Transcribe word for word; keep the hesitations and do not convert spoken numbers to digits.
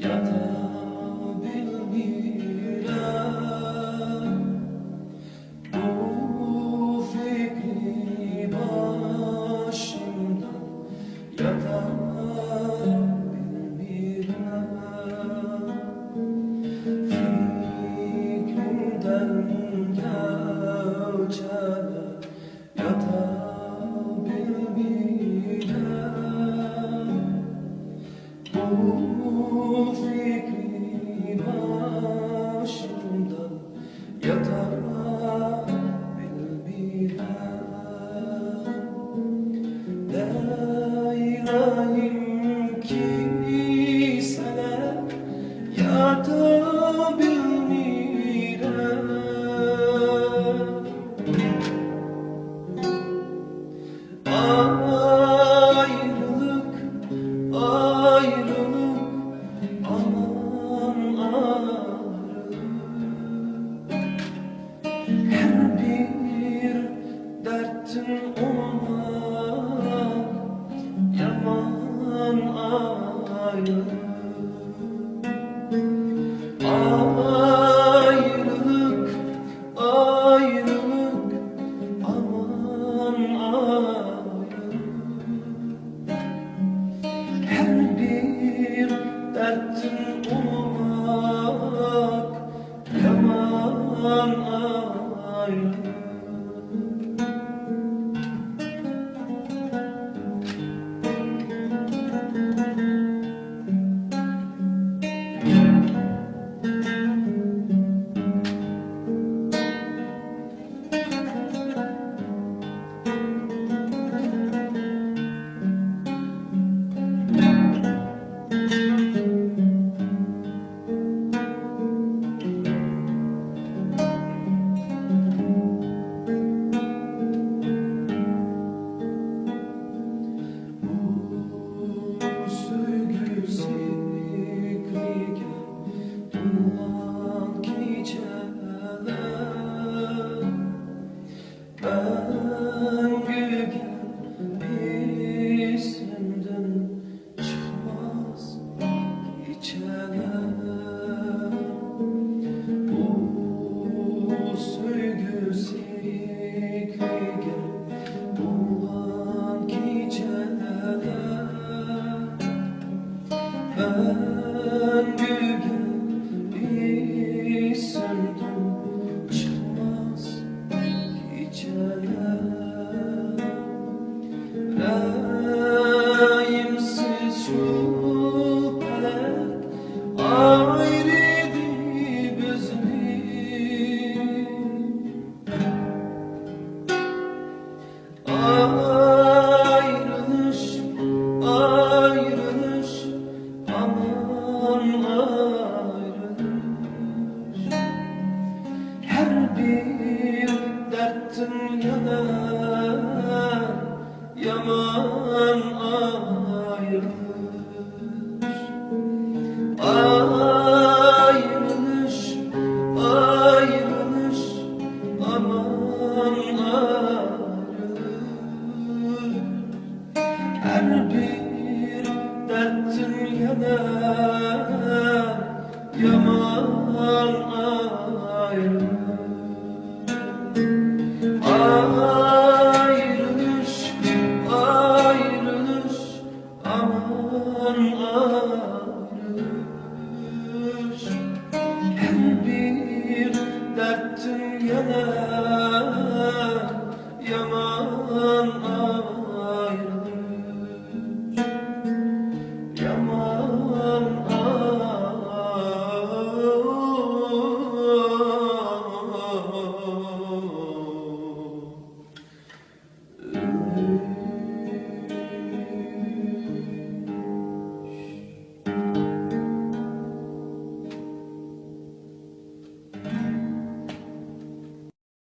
ياتا بىلمىرەم، بۇ فىكرى باشىمدا ياتا بىلمىرەم. فىكرىمدىن گەۋچەلەر ياتا بىلمىرەم. بۇ فىكرى باشىمدا ياتا بىلمىرەم. دەيرايىم كېسەللەر ياتا بىلمىرەم. ئايرىلىق، ئايرىلىق، ئامان ئايرىلىق. ھەر بىر دەردتىن ئوڭاق، يامان ئايرىلىق. ئايرىلىق، ئايرىلىق، ئامان ئايرىلىق. ھەر بىر دەردتىن ئوڭاق، يامان ئايرىلىق. سۆيگۈ سېنى كۆرگەن تۇنغان كېچەلەر مەڭگۈگە ئېسىمدىن چىقماس كېچەلەر. بۇ سۆيگۈ سېنى كۆرگەن تۇنغان كېچەلەر مەڭگۈگە ئېسىمدىن چىقماس كېچەلەر. رەھىمسىز شۇ پەلەك ئايرىدى بىزنى. ئايرىلىش، ئايرىلىش، ئامان ئايرىلىش. ھەر بىر دەردتىن يەنە يامان ئايرىلىش. ئايرىلىش، ئايرىلىش، ئامان ئايرىلىش. ھەر بىر دەردتىن يەنە يامان ئايرىلىش.